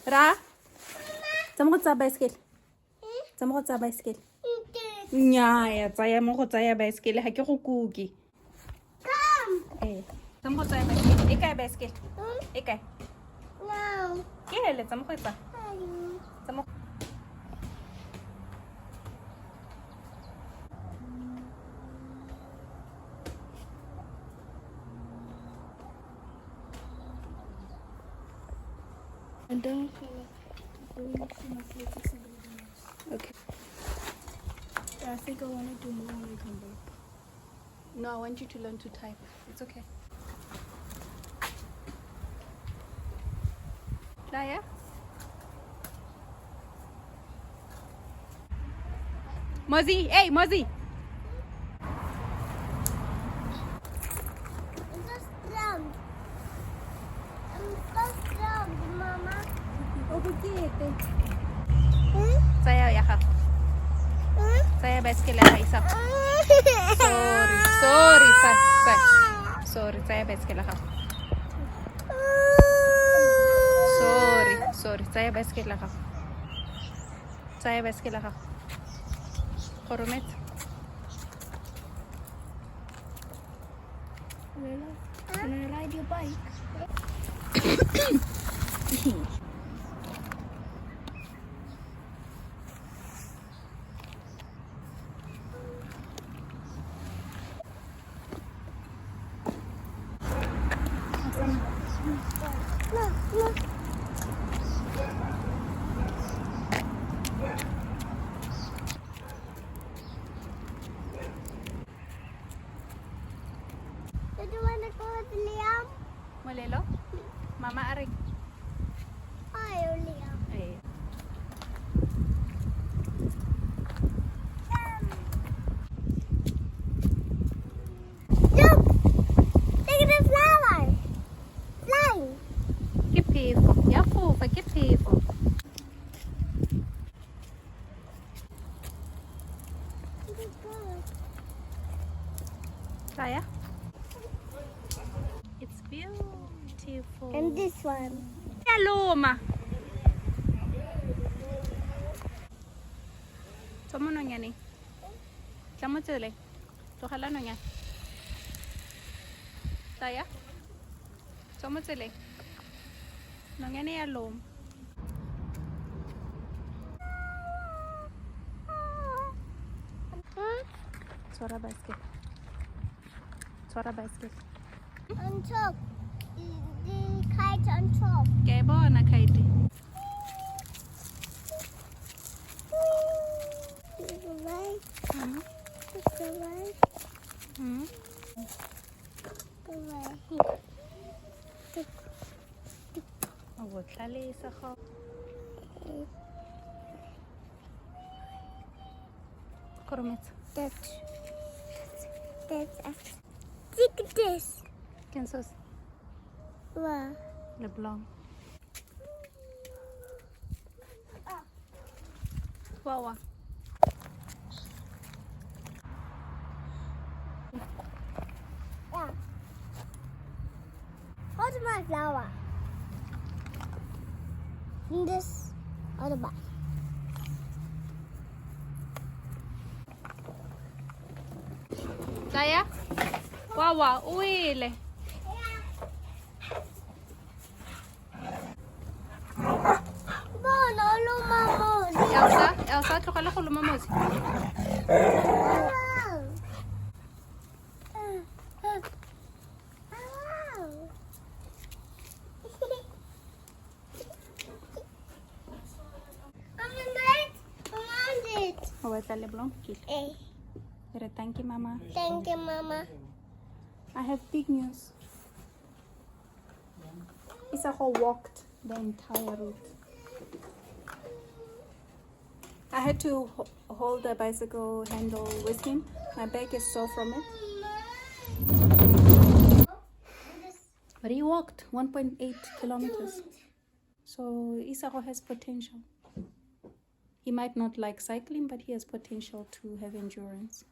Ra? Tsamaya go tsaya baesekele. Tsamaya go tsaya baesekele. Nnyaa, tsaya mo go tsaya baesekele ga ke go kuke. Ee. Tsamaya go tsaya baesekele. E kae baesekele? E kae? No. Ke hele, tsamaya go e tsaya. Tsamaya. I don't feel like doing something else. Okay. I think I want to do more when I come back. No, I want you to learn to type. It's okay. Laya? Mozzie, hey Mozzie. I'm so strong. I'm so strong, Mama. O bokete. Hmm? Tsaya ya gago. Hmm? Tsaya baesekele ya ga Isago. Sorry, sorry, tsaya, tsaya. Sorry, tsaya baesekele ya gago. Sorry, sorry, tsaya baesekele ya gago. Tsaya baesekele ya gago. Kgorometsa. Can I ride your bike? No, no. Do you want to go with Liam? Molelo? Mama a re. Hi, Liam. Ee. Look! Look at the flower! Flying! Ke phefo. Ya fofa ke phefo. Look at good. Tsaya. It's beautiful. And this one. Ya loma. Tswa mo nonyaneng. Tla mo tseleng. Tlogela nonyane. Tsaya. Tswa mo tseleng. Nonyane ya loma. Huh? Tshwara baesekele. Tshwara baesekele. On top. The kite on top. Ke a e bona kite. Goodbye. Goodbye. Goodbye. O botlhale Isago. Kgorometsa. That's Look at this. Ke eng seo se? Wow. Leblong. Wawa. Yeah. Hold my flower. And this other bag. Tsaya. Wawa, o wele. Bona, loma mosi. Elsa, Elsa, tlogela go loma mosi. Wow. Wow. I want it. O batla leblong? Ke ile. Eh, Re thank you, mama. Thank you, Mama. I have big news. Isago walked the entire route. I had to hold the bicycle handle with him. My back is sore from it. But he walked 1.8 kilometers. So Isago has potential. He might not like cycling, but he has potential to have endurance.